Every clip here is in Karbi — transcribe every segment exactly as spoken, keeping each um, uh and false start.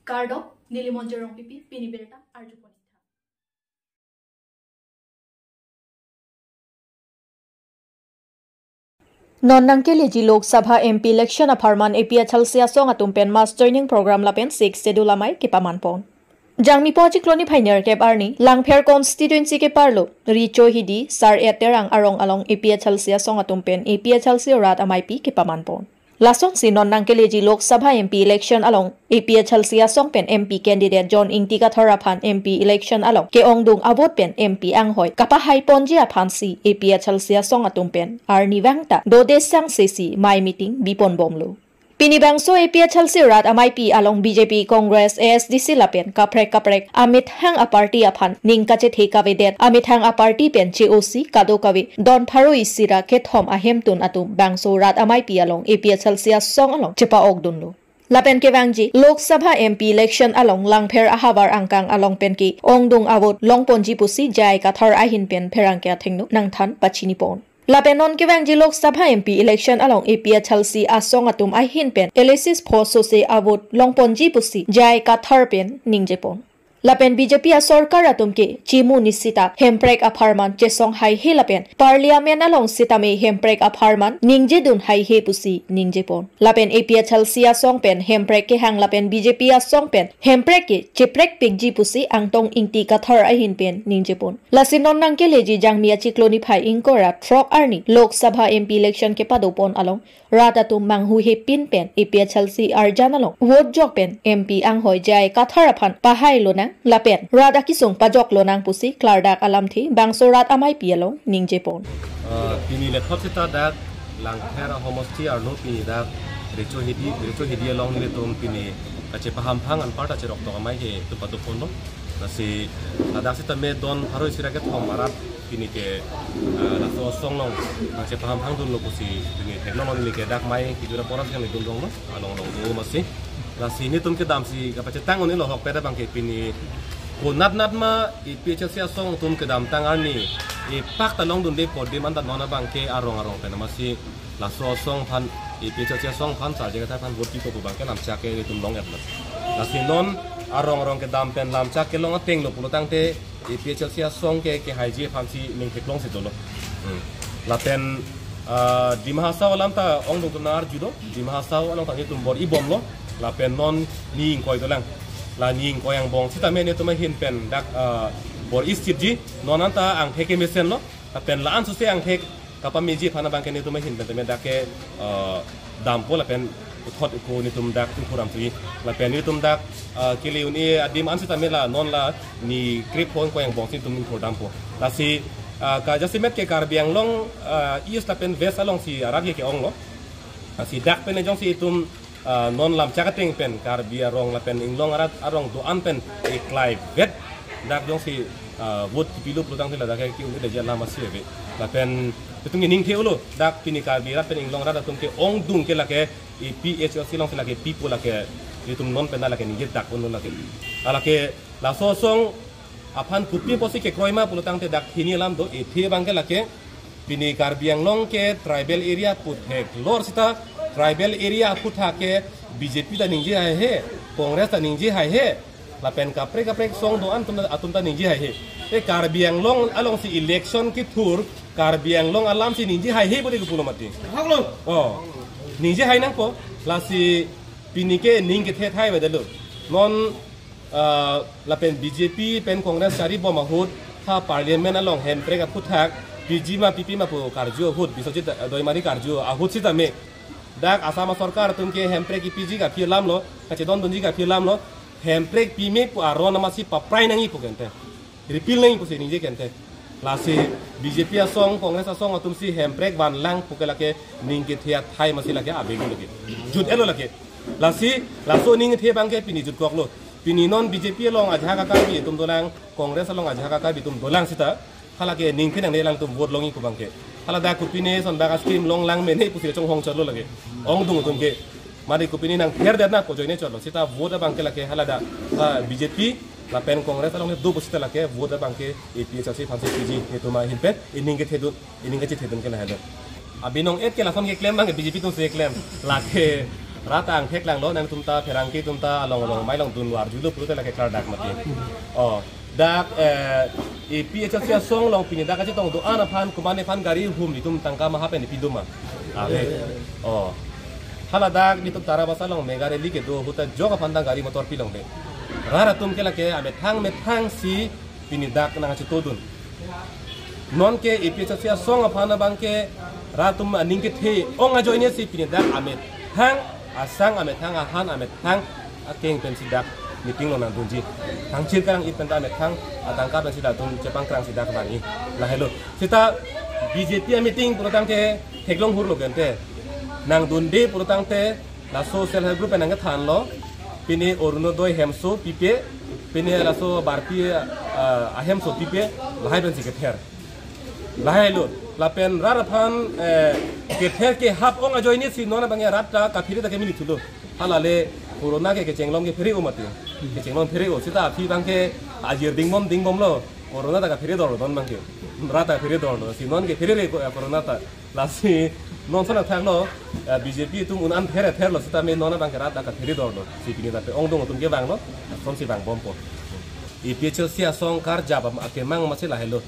Kardom, neli Monjir Rongpipi, pini birta arjupon. Non nangkeleji Lok Sabha M P election apharman A P H L C asong atum pen mass joining program lapen Sixth Schedule amei kepamanpon. Jangmi po achiklo niphai nerkep arni, Langpher constituency keparlo, Richo Hidi, Sar Terang arong along A P H L C asong atum pen A P H L C rat ameipi kepamanpon. Lasonsi non nangkeleji Lok Sabha M P election along A P H L C asong pen M P candidate John Ingti Kathar aphan M P election along ke-ongdung avote pen M P anghoi kapahaiponji aphansi A P H L C asong atum pen arnivang ta dode sangse si mei meeting biponbomlo. Pini bangso A P H L C rat ameipi along B J P, Congress, A S D C lapen kaprek kaprek amethang aparty aphan ning kachethe kavedet amethang aparty pen che-osi kadokave don pharo isi ra kethom ahemtun atum bangso rat ameipi along A P H L C asong along chepa-okdunlo. Lapen kevangji Lok Sabha M P election along Langpher ahavar angkang along pen ke-ongdung avote longponji pusi J I Kathar ahin pen pherangke athengno nangthan pachinipon. Lapen non kevangji Lok Sabha M P election along A P H L C asong atum ahin pen L A C pho sose avote longponji pusi J I Kathar pen ningjepon. Lapen B J P asorkar atum ke chimu nisita hemprek apharman chesong haihe lapen Parliament along sitame hemprek apharman ningjedun haihe pusi ningjepon. Lapen A P H L C asong pen hemprek kehang lapen B J P asong pen hemprek ke cheprekpikji pusi Angtong Ingti Kathar ahin pen ningjepon. Lasi non nangkeleji Jangmi achiklo niphai ingkoi ra throk arni Lok Sabha M P election kepadopon along rat atum manghuhepin pen A P H L C arjan along vote jok pen M P anghoi J I Kathar aphan pahai lonang lapen rat akesung pajok lonang pusi klardak alamthe bangso rat ameipi along ningjepon. Ah, pini lethot seta dak Langpher ahomosti arlo pini dak Richo Hidi, Richo Hidi along nelitum pini kachepahamphang anparta cheroktok amei ke tupa tupondo. Lasi ladak sitame don pharo isi ra kethom arat pini ke, ah, laso asong along nangchepahamphangdunlo pusi pini theklong neli ke dak mei kejura poras yang nelitum donglo along along do masi. Lasi nelitum kedamsi kapachetang un-elo ahokpet abang ke pini konatnat ma A P H L C asong atum kedamtang arni epak ta longdunde podium anta non abang ke arong arong pen masi laso asong aphan A P H L C asong aphan Sar J I Kathar aphan vote pipo pu abang ke lamchak ke nelitum long-etlo. Lasi non arong arong kedam pen lamchak kelong atenglo pulotangte A P H L C asong ke kehaiji aphansi ning theklongsi dolo. Hmm. Lapen, ah, Dima Hasao alam ta ongdung tum nang-arju do, Dima Hasao along ta nelitum bor-ibomlo, lapen non ni ingkoi dolang. La ni ingkoi angbong sitame nelitum ahin pen dak, ah, bor-isitji, non anta angthek kemesenlo, lapen la-an sose angthek kapameji aphan abang ke nelitum ahin pen tame dak ke, ah, dampo lapen puthot ko nelitum dak ingkur dampo. Lapen nelitum dak, ah, kele un-e adim an sitame la non la ni krepho ingkoi angbong si nelitum ingkur dampo. Lasi, ah, ka jasemet ke Karbi Anglong, ah, East lapen West alongsi arat ke ke-onglo. Lasi dak pen jongsi itum, ah, non lamchak ateng pen Karbi arong lapen inglong arat arong do-an pen eklaivet dak jongsi, ah, vote kipilo pulotangte ladak ke ki-un-edet alam asi ave. Lapen itum ke ning the-olo dak pini Karbi arat pen inglong arat atum ke-ongdung ke lake A P H L C alongsi lake pipo lake itum non pen lake ningjedak unlo lake. Alake laso asong aphan kopi pusi kekroi ma pulotangte dak hini alam do, ethe abang ke lake pini Karbi Anglong ke tribal area aphuthak lor seta tribal area aphuthak ke B J P ta ningje haihe, Congress ta ningje haihe, lapen kaprek kaprek asong do-an atum ta, atum ta ningje haihe. Te Karbi Anglong alongsi election kethur Karbi Anglong alamsi ningje haihe pute ke pulo mati. Haklo. Oh. Ningje hai nangpo, lasi pini ke ning kethe thai ba dalo. Non, ah, lapen B J P pen Congress charibom ahut ha Parliament along hemprek aphuthak P G ma P P ma pu karju ahut Biswajit Doimari karju ahut sitame dak Assam asorkar atum ke hemprek kipiji kaphi alamlo, kachedondunji kaphi alamlo, hemprek pime pu aron amatsi paprai nangji pu kente. Repeal nangji pusi ningje kente. Lasi B J P asong, Congress asong atumsi hemprek vanlang pu ke lake ning kethe athai masi lake avelo lake. Jut-etlo lake. Lasi laso ning kethe abang ke pini jutkoklo. Pini non B J P along ajahak a-Karbi atum dolang, Congress along ajahak a-Karbi atum dolang seta halake ning kethe nangne alangtum vote longji pu abang ke. Hala dak kopine son dak a-scheme longlang mene pusi chonghong chotlo lake. Ongdung atum ke. Mari kopine nangther det na pu ajoine chotlo. Seta vote abang ke lake hala dak, ah, B J P lapen Congress along do pu seta lake vote abang ke A P H L C aphansi piji, itum ahin pen ining kethedun, ining kachethedun ke lahelo. Abinong et ke lason keklem abang ke B J P atumsi keklem. Lake Rat angthek langlo, nangtum ta pherangke atum ta along along mai along dunlo arjulo pulote lake klardak mati. Oh, dak, eh, APHLC asong along pini dak kachetong do-an aphan, komatne aphan gari hum itum tangka maha pen pi do ma? Ave. Oh. Hala dak itum Tarabasa along mega rally kedo ahut ta jok aphan ta gari motor pi longle. Rat atum ke lake amethang methang si pini dak nangchetongdun. Non ke APHLC asong aphan abang ke rat atum aning kethe ong ajoine si pini dak amethang asang, amethang ahan, amethang akeng pensi dak meeting along nangdunji. Thangchir karang-it pen ta amethang atangka pensi dak atum chepangkrang si dak vangji. Lahelo. Seta BJP a-meeting pulotangte theklong hurlo gente. Nangdunde pulotangte laso self help group pen nangkethanlo, pini Orunodoi hemso pipe, pini laso barpi, ah, ahemso pipe, lahai pensi kether. Lahailo, lapen rat aphan, eh, kether kehap ong ajoine si non abang rat ta kaphere ta kemini thulo. Halale corona ke kechenglong kephere-o mati. Kechenglong phere-o, seta aphi abang ke ajir dingbom dingbomlo. Corona ta kaphere dorlo non abang ke. Rat ta phere dorlo. Si non kephere-re ko-, corona ta. Lasi non sana thaklo, eh, BJP atum un-an phere therlo, sitame non abang ke rat ta kaphere dorlo. Si pini ta pe-ongdung atum kevanglo, son si vangbompo. APHLC asong karjap am akemang masi lahelo.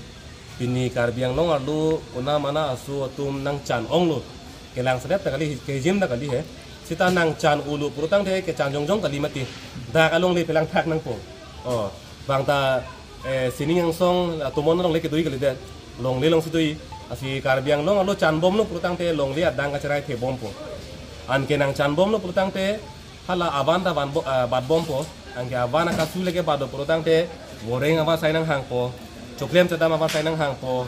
Pini Karbi Anglong arlo konamana aso atum nangchan onglo. Kelang sedet ta kali, kejim ta kali he. Seta nangchan-olo pulotangte kechan jongjong kali mati. Dak alongle phelang thak nangpo. Oh, bang ta, eh, sining angsong atomon alongle kedo-i kalidet. Longle alongsi do-i. Lasi Karbi Anglong arlo chanbomlo pulotangte longle adang kacherai thebompo. Anke nangchanbomlo pulotangte hala avan ta van bo-, ah, batbompo. Anke avan akasu lake batlo pulotangte voreng avan sai nanghangpo. Choklem chedam avan sai nanghangpo.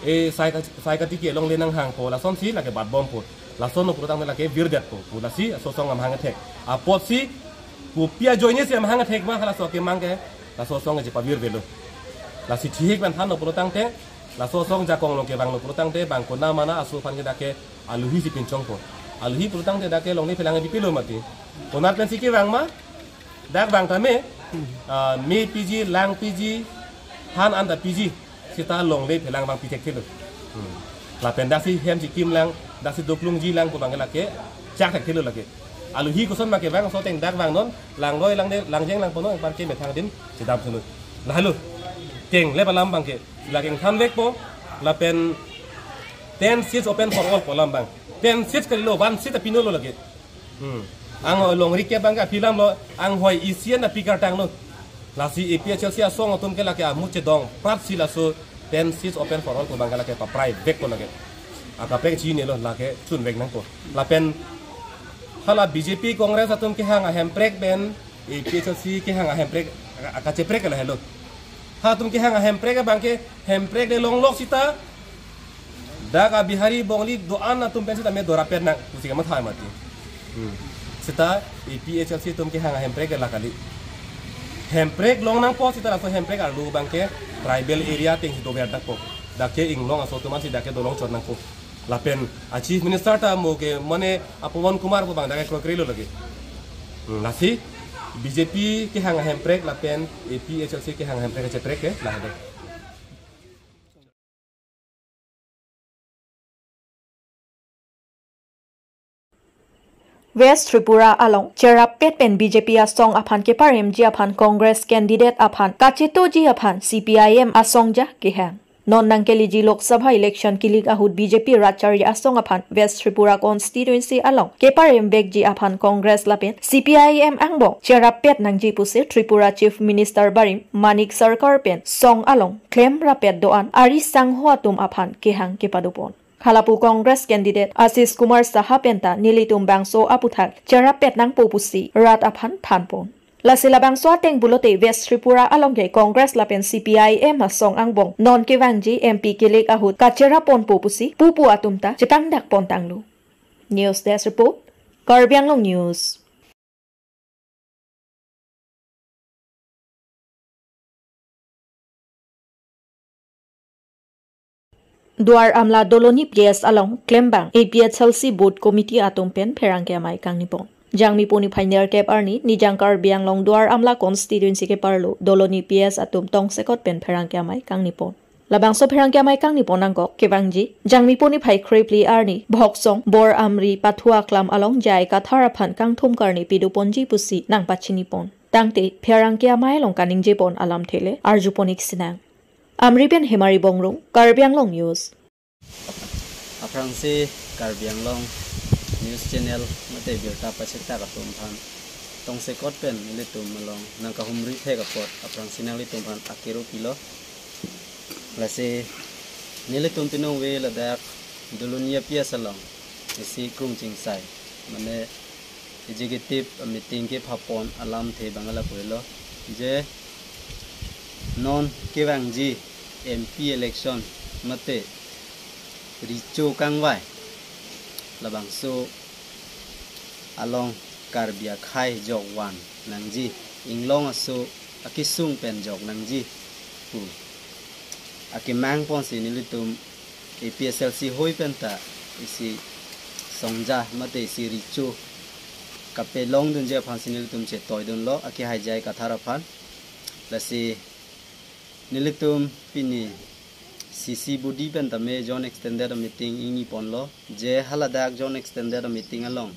E sai ka, sai katiki alongle nanghangpo. Lasonsi lake batbompo. Lasonlo pulotangte lake virdetpo. Pu lasi laso asong amahang athek. Apotsi kopi ajoine si amahang athek ma halaso akemang ke. Laso asong ke chepavirvelo. Lasi chihik pen thanlo pulotangte laso asong jakong along kevanglo pulotangte bang konamana aso aphan ke dak ke aluhi si pinchongpo. Aluhi pulotangte dak ke longle phelang pipilo mati. Konat pensi kevang ma? Dak vang tame, ah, me piji, lang piji, han an ta piji, seta longle phelang vang pi thekthelo. Hmm. Lapen daksi hem chikim lang, daksi doklungji lang pu abang ke lake chak thekthelo lake. Aluhi koson ma kevang aso ateng dak vangnon, langroi langde, langjeng langponnon, anparke methang adim chedam sunut. Lahelo. Keng le alam abang ke, lake ingthanvekpo, lapen ten seats open for all pu alam abang. Ten seats kalilo, one seat ta pinolo lake. Hmm. Ang longri ke abang ke aphi alamlo, anghoi isi an ta pi kartanglo. Lasi APHLC asong atum ke lake amut chedong, prat si laso ten seats open for all pu abang ke lake papraivekpo lake. Akaprek chinilo lake chunvek nangpo. Lapen hala BJP Congress atum kehang ahemprek pen APHLC kehang ahemprek, a, kacheprek lahelo. Halatum kehang ahemprek abang ke hemprek le longlok seta dak a-Bihari Bongali do-an atum pen sitame dorapet nang pusi kamatha mati. Hmm. Seta APHLC atum kehang ahemprek la kali. Hemprek long nangpo seta laso hemprek arlo abang ke tribal area ateng si dover nangpo. Dak ke inglong aso atum an si dak ke dolong chot nangpo. Lapen a-Chief Minister ta mo ke mane a-Pawan Kumar pu abang dak ke krokrelo lake. Hmm, lasi BJP kehang ahemprek lapen APHLC kehang ahemprek kacheprek ke lahelo. West Tripura along cherap pet pen BJP asong aphan keparemji aphan Congress candidate aphan kachetoji aphan CPIM asongja kehang. Non nangkeleji Lok Sabha election kilik ahut BJP rat charli asong aphan West Tripura constituency along keparemvekji aphan Congress lapen CPIM angbong cherap pet nangji pusi Tripura Chief Minister barim Manik Sarkar pen song along klemrap pet do-an ari sangho atum aphan kehang kepadopon. Halapu Congress candidate Ashish Kumar Saha penta nelitum bangso aputhak cherap pet nangpo pusi rat aphan thanpon. Lasi labangso ateng pulote West Tripura along ke Congress lapen CPIM asong angbong non kevangji MP kilik ahut kacherapponpo pusi pupu atum ta chepangdakpon tanglo. News Desk Report, Karbi Anglong News. Duar Amla Doloni P S along klembang APHLC Booth Committee atum pen pherangke amei kangnipon. Jangmi puni phainer kep arni, Nijang Karbi Anglong Duar Amla constituency keparlo Doloni P S atum tongsekot pen pherangke amei kangnipon. Labangso pherangke amei kangni pon nangkok kevangji Jangmipo niphai krephli arni Bhoksong Bor Amri Pathu Aklam along J I Kathar aphan kangthum karni pado ponji pusi nangpachini pon. Tangte pherangke amei along kaningje pon alamthe le arju pon-ik sinang. Amri pen Hemari Bongrung, Karbi Anglong News. Aphrangsi Karbi Anglong News Channel mate birta pachetak atum aphan tongsekot pen nelitum along nangkahumri thek apot aphrangsi nanglitum aphan akero pilo. Lasi nelitum pinong ve ladak Dulunia P S along isi krung chingsai, mane executive meeting kepha pon alamthe abang lapu helo, je non kevangji M P election mate recho kangvai labangso along Karbi akhei jokvan nangji, inglong aso akesung pen jok nangji pu akemang ponsi nelitum A P S L C hoi penta isi songja mate isi recho kapelongdunji aphansi nelitum chetoi dunlo akehai J I Kathar aphan. Lasi nelitum pini C C body pen tame Zone Extended meeting ingni ponlo, je haladak Zone Extended meeting along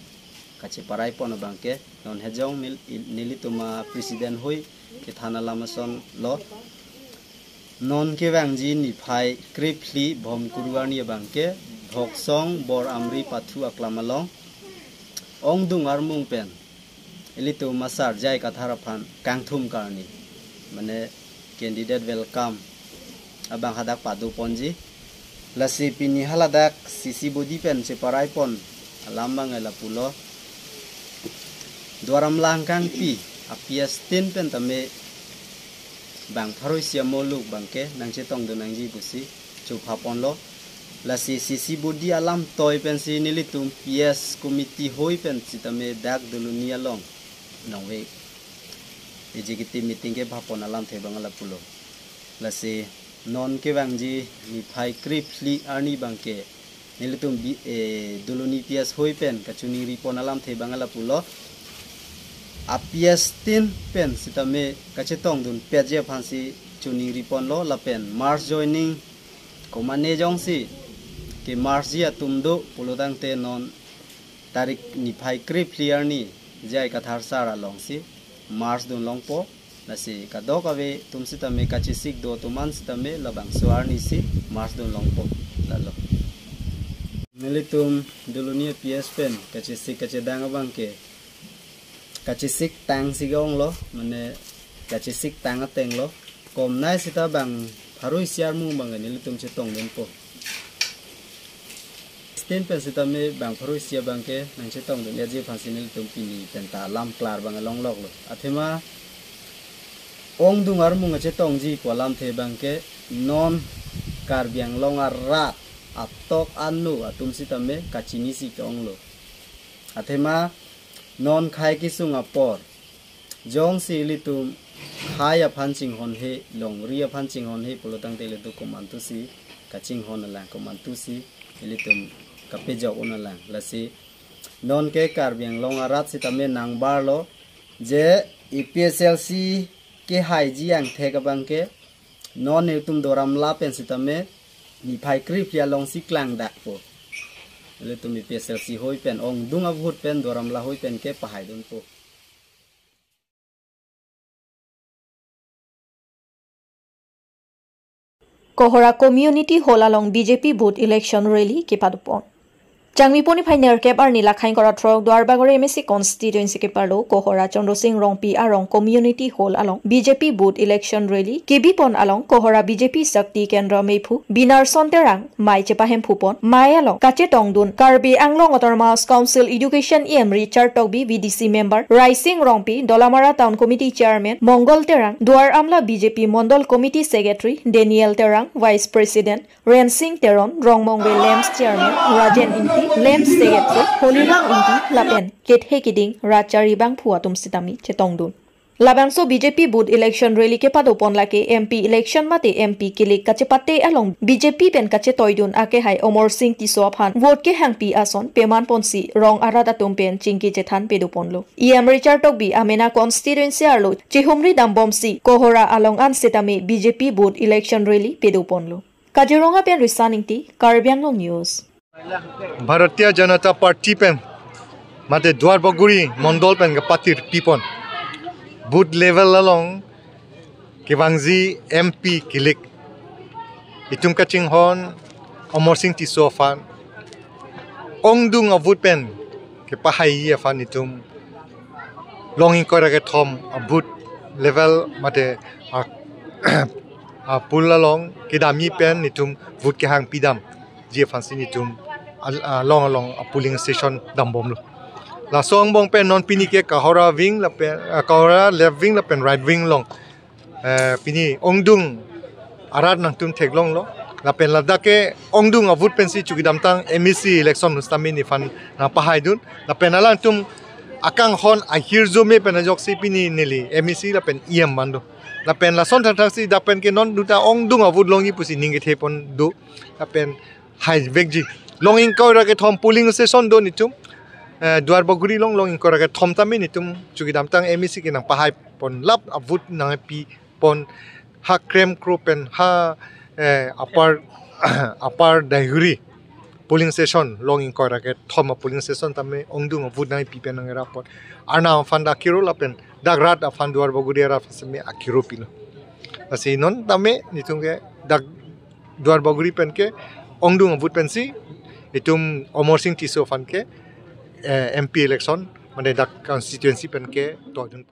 kacheparai pon abangke non hejong nel-, nelitum a president hoi kethan alam asonlo. Non kevangji niphai krephli Bhomkuru arni abangke Bhoksong Bor Amri Pathu Aklam along ongdung armung pen ilitum asar J I Kathar aphan kangthum karni, mane candidate welcome abang hadak pado ponji. Lasi pini haladak C C body pen cheparai pon alam abang lapulo. Duar Amla angkangpi a P S tin pen tame bang pharo isi amoluk abangke nangchetongdun nangji pusi chopha ponlo. Lasi C C body alamtoi pensi nelitum P S committee hoi pen sitame dak Doloni along nongve executive meeting kepha pon alamthe abang lapulo. Lasi non kevangji niphai krephli arni abangke nelitum bi, eh, Doloni P S hoi pen kachiningri pon alamthe abang lapulo. A P S tin pen sitame kachetongdun petji aphansi chiningri ponlo lapen mass joining komane jongsi ke mass ji atum do pulotangte non tarik niphai krephli arni J I Kathar sar alongsi mass dun longpo. Lasi kadokave atum sitame kachesik do atum an sitame labangso arnisi mass dun longpo lalo. Nelitum Doloni P S pen kachesik kachedang abangke kachesik tangsi ke-onglo, mane kachesik tang atenglo. Komnai sita bang pharo isi armung abangke nelitum chetongdunpo. Stain pen sitame bang pharo isi abangke nangchetongdun etji aphansi nelitum pini penta alam klar abang longloklo. Athema ongdung armung achetongji pu alamthe abangke non Karbi Anglong arat atok anu atum sitame kachinisi ke-onglo. Athema non khei kesung apor jongsi ilitum khei aphan chinghonhe, longri aphan chinghonhe pulotangte ilitum komantusi kachinghon alang, komantusi ilitum kapejok un alang. Lasi nonke Karbi Anglong arat sitame nangbarlo je A P H L C kehaiji angthek abangke non ilitum Duar Amla pen sitame niphai krephli alongsi klangdakpo. Ilitum A P H L C hoi pen ongdung a-vote pen Duar Amla hoi pen ke pahaidunpo. Kohora Community Hall along B J P booth election rally kepadopon. Jangmi puni phai nerkep arni lakhai ingkoi ra throk Duarbagori M A C constituency keparlo Kohora Chandra Sing Rongpi arong Community Hall along B J P booth election rally kebipon along Kohora B J P Shakti Kendra meiphu Binarson Terang mei chepahemphupon, mei along kachetongdun Karbi Anglong Autonomous Council Education E M Richard Tokbi, V D C member Raising Rongpi, Dolamara Town Committee Chairman Mongol Terang, Duar Amla B J P Mondol Committee Secretary Daniel Terang, Vice President Rensing Teron, Rongmongve LAMPS Chairman Rajen Ingti, LAMPS Secretary Holiram Ingti lapen kethe kiding rachari bangphu atum sitame chetongdun. Labangso B J P booth election rally kepadopon lake M P election mate M P kilik kachepate along B J P pen kachetoidun akehai Amarsing Tisso aphan vote kehangpi ason pemanponsi rong arat atum pen chingki chethan pedoponlo. E M Richard Tokbi amena constituency arlo chehumri dambomsi Kohora along an setame B J P booth election rally pedoponlo. Kaziranga pen Risan Ingti, Karbi Anglong News. Bharatiya Janata Party pen mate Duarbagori mondol pen kepatirpipon booth level along kevangji M P kilik itum kachinghon Amarsing Tisso aphan ongdung avote pen kepahaiji aphan itum long ingkoi ra kethom a booth level mate a, a poll along kedamji pen itum vote kehangpi damji aphansi itum al-, along along a polling station dambomlo. Laso angbong pen non pini ke Kohora wing lapen, ah, Kohora left wing lapen right wing along, eh, pini ongdung arat nangtum theklonglo. Lapen ladak ke ongdung avote pensi chukidamtang M A C election hustami nephan nangpahaidun. Lapen alangtum akanghon ahirjume pen ajoksi pini neli M A C lapen E M mando. Lapen lason thangthangsi dak pen ke non duta ongdung avote longji pusi ning kethepon do. Lapen haivekji. Long ingkoi ra kethom polling station do netum. Eh, Duarbagori along long ingkoi ra kethom tame netum chukidamtang M A C ke nangpahaipon lap avote nangpipon ha Kremkro pen ha, eh, Upper, Upper Daihuri polling station long ingkoi ra kethom a polling station tame ongdung avote nangpi pen nangrapon. Arnam aphan dak akiro lapen dak rat aphan Duarbagori arat aphan seme akiro pilo. Lasi non tame netum ke dak Duarbagori pen ke ongdung avote pensi itum Amarsing Tisso aphan ke, eh, M P election mane dak constituency pen ketoidun.